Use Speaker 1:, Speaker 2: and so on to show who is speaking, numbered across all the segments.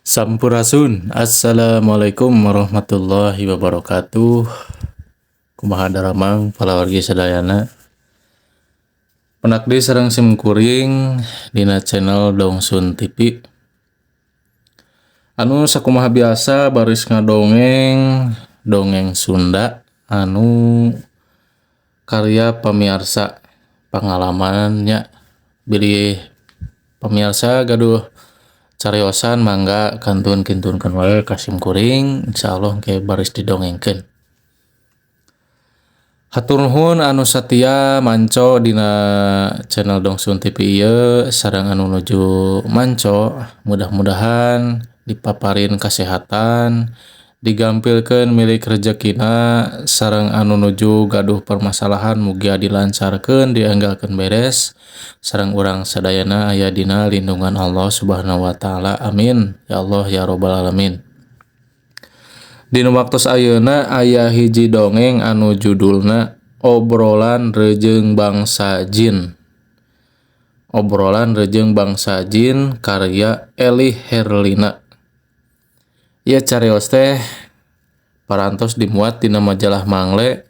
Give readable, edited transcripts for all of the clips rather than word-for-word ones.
Speaker 1: Sampurasun. Assalamualaikum warahmatullahi wabarakatuh. Kumaha daramang palawargi sadayana. Penakdi sareng sim kuring dina channel Dongsun TV. Anu sakumaha biasa baris ngadongeng dongeng Sunda anu karya pamiarsa pangalamannya bilih pamiarsa gaduh cariosan mangga kantun kintunkeun wae ka sim kuring, insyaallah engke baris didongengkeun. Hatur nuhun anu satia manco dina channel Dongsun TV ieu sareng anu nuju manco, mudah-mudahan dipaparin kasehatan, digampilkeun milik rejekina, sareng anu nuju gaduh permasalahan mugia dilancarkeun, dienggalkeun beres, sareng urang sadayana aya dina lindungan Allah Subhanahu wa taala. Amin ya Allah ya rabbal alamin. Dina waktos ayeuna aya hiji dongeng anu judulna Obrolan Rejeung Bangsa Jin. Obrolan Rejeung Bangsa Jin karya Eli Herlina. Ieu carios teh parantos dimuat dina majalah Mangle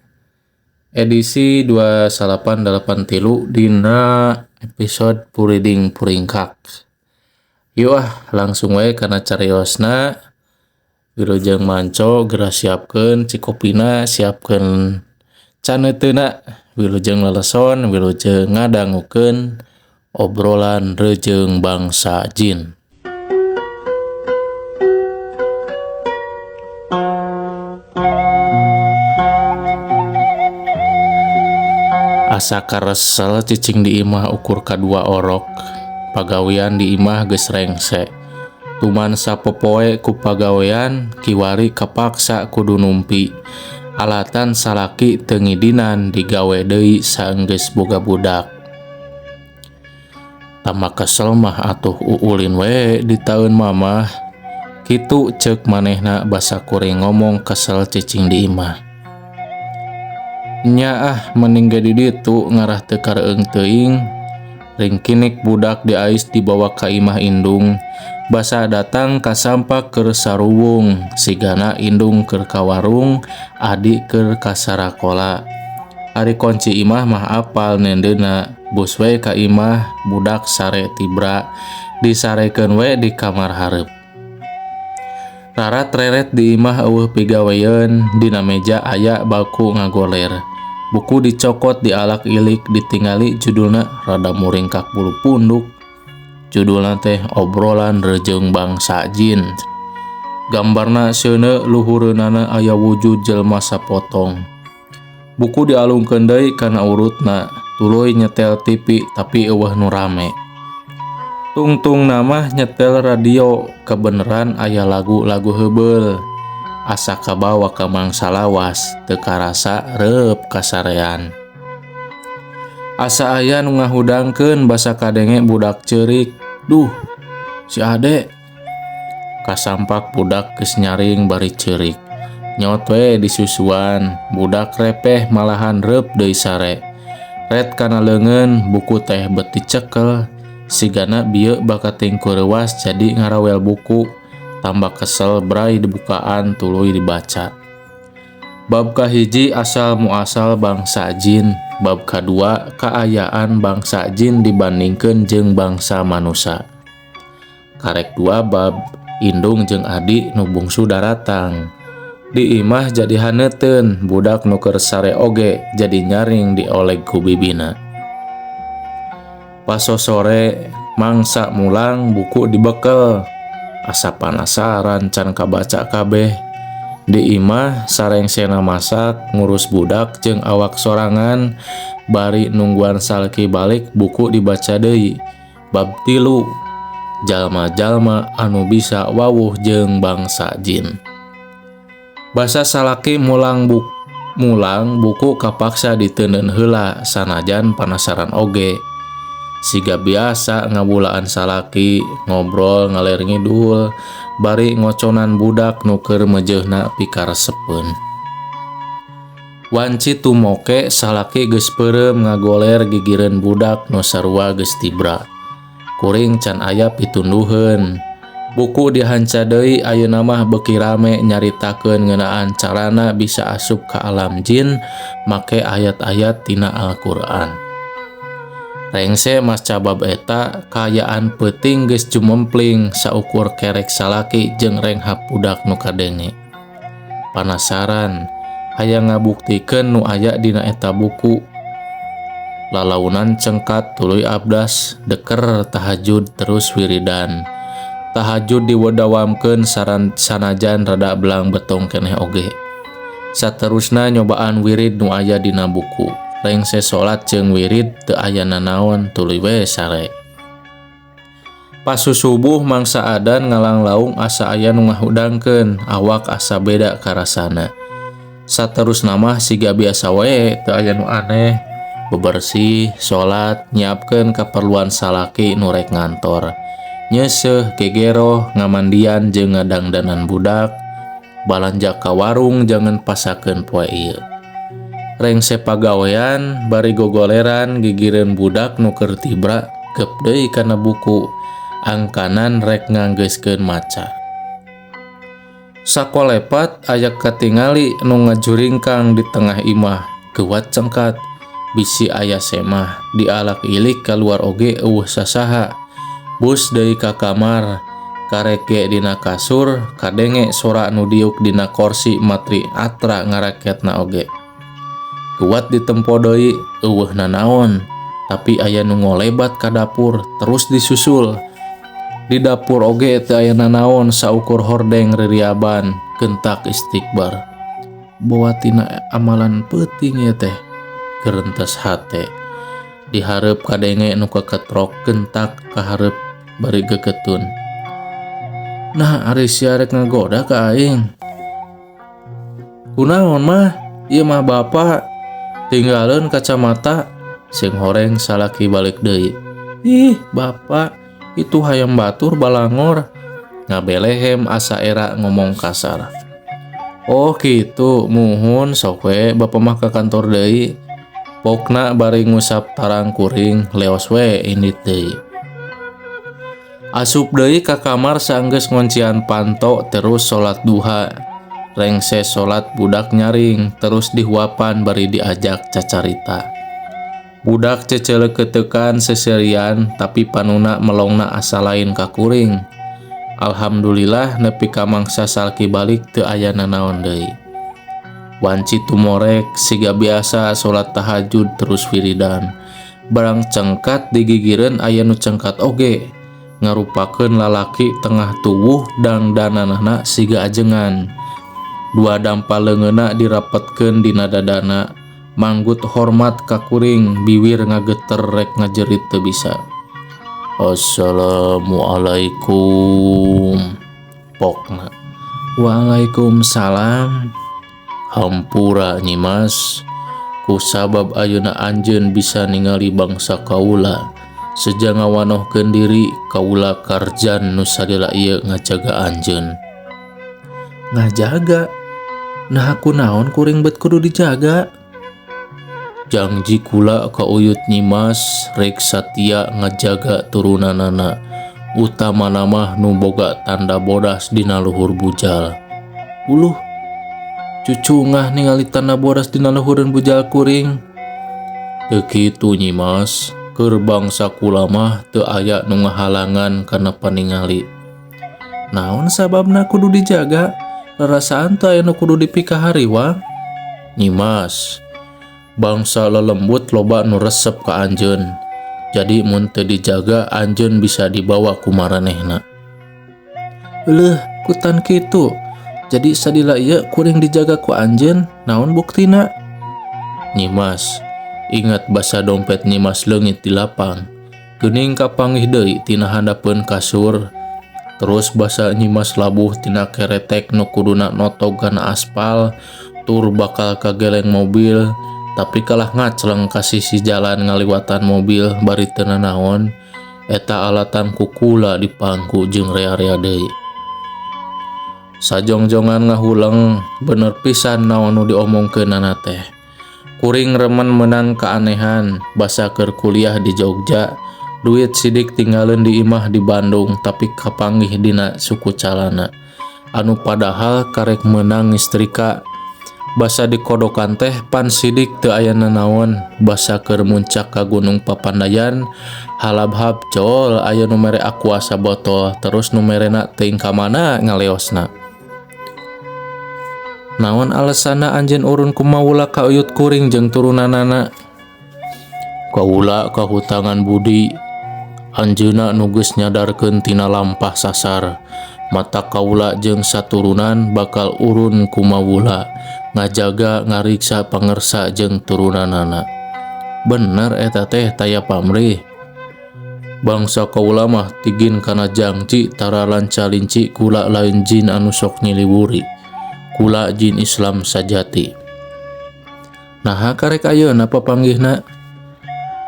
Speaker 1: edisi 2983 dina episode Puriding Puringkak. Yuk ah, langsung wae kana cariosna. Wilujeng manco geura siapkeun cikopina, siapkeun caneutena, wilujeng leleson, wilujeng ngadangukeun obrolan rejeung bangsa jin. Asa karesel cicing di imah ukur kadua orok, pagawean di imah geus rengse. Tuman sapopoe ku pagawean kiwari kapaksa kudu numpi. Alatan salaki teu ngidinan digawe deui saenggeus boga budak. Tambah kesel mah atuh uulin we di taun mamah. Kitu ceuk manehna basa kuring ngomong kesel cicing di imah. Nya ah mending ge di ditu ngarah teu kareung teuing. Ringkinik budak diais dibawa ka imah indung. Basa datang kasampak keur saruwung, sigana indung keur ka warung, adi keur ka sarakola. Ari kunci imah mah apal nendeuna, bus we ka imah budak sare tibra, disarekeun we di kamar hareup. Rarat reret di imah eueuh pigaweun, dina meja aya baku ngagoler. Buku dicokot dialak-ilik ditingali judulna rada muringkak bulu punduk. Judulna teh Obrolan Rejeung Bangsa Jin. Gambarna seuneu luhureunana aya wujud jelema sapotong. Buku dialungkeun deui kana urutna, tuluy nyetel TV tapi eueuh nu rame. Tungtung mah nyetel radio, kebeneran aya lagu-lagu heubeul. Asa kabawa ka mangsa lawas, teu karasa reup kasarean. Asa aya nu ngahudangkeun basa kadenge budak ceurik. Duh, si Ade. Kasampak budak geus nyaring bari ceurik. Nyot we disusuan, budak repeh malahan reup deui sare. Ret kana leungeun, buku teh bet dicekel. Sigana bieu bakating kureuwas jadi ngarawel buku. Tambah kesel bray dibukaan tuluy dibaca. Bab kahiji asal muasal bangsa jin, bab kadua kaayaan bangsa jin dibandingkeun jeung bangsa manusa. Karek dua bab indung jeung adi nu bungsu daratang. Di imah jadi haneuteun, budak nu keur sare oge jadi nyaring dioleg ku bibina. Paso sore mangsa mulang buku dibekel. Asa panasaran can kabaca kabeh. Di imah sarengsena masak, ngurus budak jeung awak sorangan, bari nungguan salki balik buku dibaca deui. Bab 3 jalma-jalma anu bisa wawuh jeung bangsa jin. Basa salaki mulang buku kapaksa diteundeun heula sanajan panasaran oge. Siga biasa ngabulaan salaki, ngobrol ngaler ngidul, bari ngoconan budak nu keur meujeuhna pikaresepeun. Wanci tumoke salaki geus peureum ngagoler gigireun budak nu sarua geus tibra. Kuring can aya pitunduheun. Buku dihanca deui ayeuna mah beuki rame nyaritakeun ngeunaan carana bisa asup ka alam jin make ayat-ayat tina Al-Qur'an. Rengse maca bab eta kaayaan peuting geus jumempling saukur kerek salaki jeung renghap budak nu kadenge. Panasaran hayang ngabuktikeun nu aya dina eta buku. Lalaunan cengkat tuluy abdas deker tahajud terus wiridan. Tahajud diwedawamkeun saran sanajan rada belang betong keneh oge. Saterusna nyobaan wirid nu aya dina buku. Rengse salat jeung wirid teu aya nanaon tuluy we sare. Pas susubuh mangsa adan ngalanglaung asa aya nu ngahudangkeun, awak asa beda karasana. Saterusna mah siga biasa wae teu aya nu aneh. Bebersih, salat, nyiapkeun kaperluan salaki nu rek ngantor. Nyeuseuh, gegeroh, ngamandian jeung ngadangdanan budak, balanja ka warung jangan pasakeun poe ieu. Rengse pagawean bari gogoleran gigireun budak nu keur tibra gep deui kana buku angkanan rek nganggeuskeun maca. Sakolepat aya katingali nu ngajuringkang di tengah imah, geuwat cengkat, bisi aya semah, dialak-ilik kaluar oge euweuh sasaha. Bus deui ka kamar, karek ge dina kasur, kadenge sora nu diuk dina korsi matri atra ngaraketna oge. Kuat ditempo deui, euweuh nanaon, tapi aya nu ngolebat ka dapur terus disusul. Di dapur oge teu aya nanaon saukur hordeng ririaban, gentak istikbar. Boa tina amalan peuting ieu teh, gerentes hate. Dihareup kadenge nu keketrok gentak kahareup bari gegetun. Nah, ari sia rek ngagoda ka aing. Kunaon mah? Ieu mah bapa. Tinggaleun kacamata sing horeng salaki balik deui. Ih, bapa, itu hayam batur balangor. Ngabelehem asa era ngomong kasar. Oh kitu, muhun sok we bapa mah ka kantor deui. Pokna bari ngusap tarang kuring, leos we indit deui. Asup deui ka kamar saenggeus ngoncian panto terus salat duha. Rengse salat budak nyaring terus dihuapan bari diajak cacarita. Budak ceceleketekan seserian tapi panuna melongna asa lain ka kuring. Alhamdulillah nepi ka mangsa salaki balik teu aya nanaon deui. Wanci tumorek siga biasa salat tahajud terus wiridan. Barang cengkat digigireun aya nu cengkat oge. Ngarupakeun lalaki tengah tuwuh dangdananana siga ajengan. Dua dampal leungeunna dirapetkeun dina dadana. Manggut hormat ka kuring, biwir ngageter rek ngajerit teu bisa. Assalamualaikum. Pokna. Waalaikumsalam. Hampura Nyimas, kusabab ayeuna anjeun bisa ningali bangsa kaula. Seja ngawanohkeun diri kaula karjan nu salila ieu ngajaga anjeun. Ngajaga? Nah kunaon kuring bet kudu dijaga? Jangji kula ka uyut Nyimas rek satia ngajaga turunanana, utamana mah nu boga tanda bodas dina luhur bujal. Uluh, cucu ngah ningali tanda bodas dina luhureun bujal kuring. Teu kitu Nyimas, keur bangsa kula mah teu aya nu ngahalangan kana paningali. Naon sababna kudu dijaga? Rarasaan teu aya nu kudu dipikahariwang? Nyimas, bangsa lelembut loba nu resep ka anjeun. Jadi mun teu dijaga anjeun bisa dibawa ku maranehna. Euleuh, kutan kitu. Jadi sadila ieu kuring dijaga ku anjeun, naon buktina? Nyimas, ingat basa dompet Nyimas leungit di lapang. Geuning kapanggih deui tina handapeun kasur. Terus basa Nyimas labuh tina keretek nu kuduna notog kana aspal, tur bakal kageleng mobil, tapi kalah ngacleng ka sisi jalan ngaliwatan mobil bari teu nanaon. Eta alatan ku kula dipangku jeung rea-rea deui. Sajongjongan ngahuleng, bener pisan naon nu diomongkeunana teh. Kuring remen menang keanehan, basa keur kuliah di Jogja, Duit sidik tinggaleun di imah di Bandung tapi kapanggih dina suku calana. Anu padahal karek meunang ngistrika. Basa dikodokan teh pan sidik teu aya nanaon basa keur muncak ka Gunung Papandayan halabhab col aya nu mere aqua sabotol terus nu merena teuing ka mana ngaleosna. Naon alesanna anjeun urun ku mawula ka uyut kuring jeung turunanana? Kaula kahutangan budi. Anjeunna nu geus nyadarkeun tina lampah sasar. Mata kaula jeung saturunan bakal urun ku mawula ngajaga ngariksa pangersa jeung turunanana. Bener eta teh taya pamrih. Bangsa kaula mah tigin kana jangji tara lanca-linci kula lain jin anu sok nyiliwuri. Kula jin Islam sajati. Naha karek ayeuna papanggihna?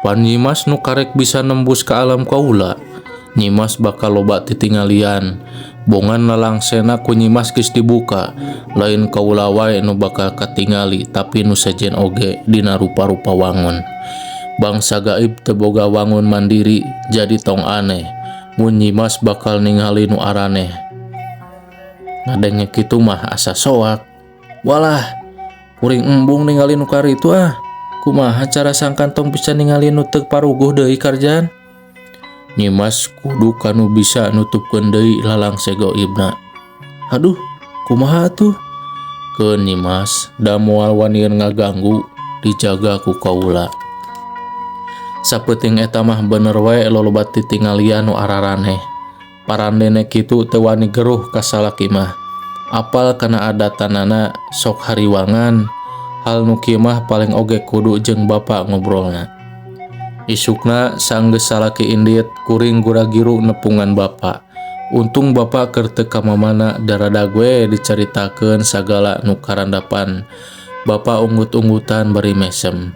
Speaker 1: Pan Nyimas nu karek bisa nembus ka alam kaula. Nyimas bakal loba titingalian. Bongan lalangsena ku Nyimas geus dibuka. Lain kaula wae nu bakal katingali tapi nu sejen oge dina rupa-rupa wangun. Bangsa gaib teu boga wangun mandiri jadi tong aneh. Mun Nyimas bakal ningali nu araneh. Ngadenge kitu mah asa soak. Walah, kuring embung ningali nu karitu ah. Kumaha cara sangkan tong bisa ningali nu teu paruguh deui karjan? Nyimas kudu kanu bisa nutupkeun deui lalangse gaibna. Aduh, kumaha atuh? Keun Nyimas, da moal wanian ngaganggu, dijaga ku kaula. Sapeuting eta mah bener wae loloba titingalian nu araraneh. Parandene kitu teu wani geruh ka salaki mah. Apal kana adatanana sok hariwangan. Hal nu kieu mah paling oge kudu jeung bapa ngobrolna. Isukna sanggeus salaki indit kuring gura-giru nepungan bapa. Untung bapa keur teu ka mamana daradag we dicaritakeun sagala nu karandapan. Bapa unggut-unggutan bari mesem.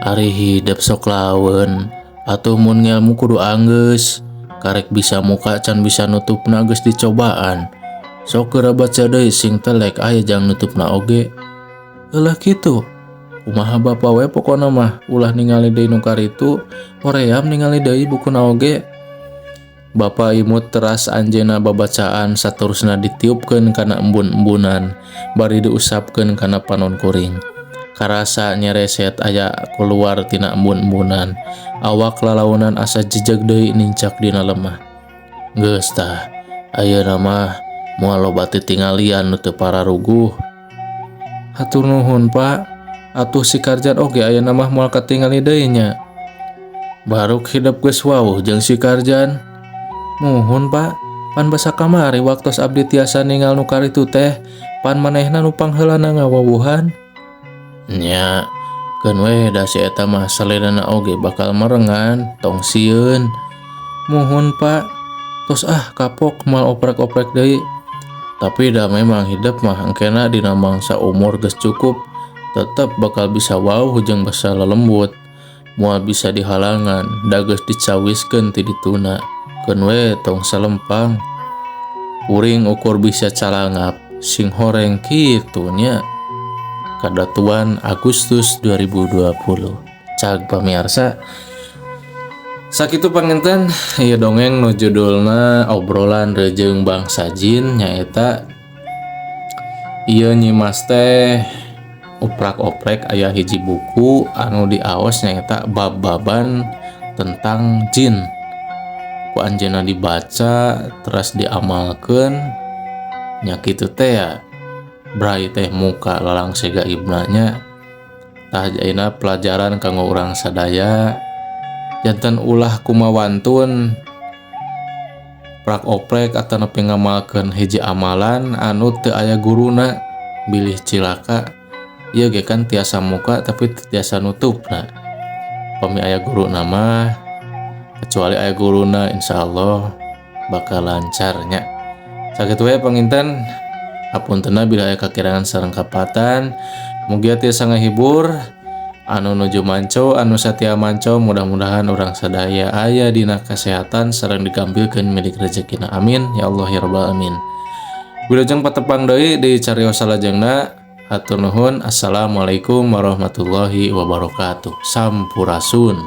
Speaker 1: Ari hidep sok laweun, atuh mun ngelmu kudu anggeus. Karek bisa muka can bisa nutupna geus dicobaan. Sok geura baca deui sing telek aya jang nutupna oge. Heulah kitu. Kumaha bapa we pokona mah ulah ningali deui nu karitu, hoream ningali deui bukuna oge. Bapa imut teras anjeunna babacaan saterusna ditiupkeun kana embun-embunan, bari diusapkeun kana panon kuring. Karasa nyereset aya keluar tina embun-embunan. Awak lalaunan asa jejeg deui nincak dina lemah. Geus tah, ayeuna mah moal loba titingalian nu teu pararuguh. Hatur nuhun, Pak. Atuh si Karjan oge ayeuna mah moal katingali deui nya. Baruk hidep geus wawuh jeung si Karjan. Muhun, Pak. Pan basa kamari waktos abdi tiasa ningal nu karitu teh, pan manehna nu pangheulana ngawawuhan. Nya, keun we da si eta mah salerana oge bakal merengan, tong sieun. Muhun, Pak. Tos ah kapok moal oprek-oprek deui. Tapi da memang hidep mah engkena dina mangsa umur geus cukup, tetep bakal bisa wawuh jeung basa lelembut. Moal bisa dihalangan, da geus dicawiskeun ti dituna. Keun we tong salempang. Kuring ukur bisa calangap, sing horeng kitu nya. Kadatuan Agustus 2020. Cag pamiarsa. Sakitu panginten ieu dongeng nu judulna obrolan rejeung bangsa jin nyaeta ieu Nyimas teh oprak-oprek aya hiji buku anu diaos nyaeta bab-baban tentang jin. Ku anjeunna dibaca teras diamalkeun nya kitu teh ya. Bray teh muka lalangse gaibna nya. Tah ayeuna pelajaran kanggo urang sadaya janten ulah kumawantun prak-oprek atanapi ngamalkeun hiji amalan anu teu aya guruna bilih cilaka. Ieu ge kan tiasa muka tapi teu tiasa nutupna. Pami aya guruna mah, kecuali aya guruna insyaallah bakal lancar nya. Sakitu we panginten. Hapuntenna bila aya kakirangan sareng kapatan. Mugia tiasa ngahibur anu nuju manco, anu satia manco, mudah-mudahan urang sadaya aya dina kasehatan sareng digampilkeun milik rezekina. Amin ya Allah ya rabbal alamin. Wilujeng patepang deui di carios salajengna. Hatur nuhun. Assalamualaikum warahmatullahi wabarakatuh. Sampurasun.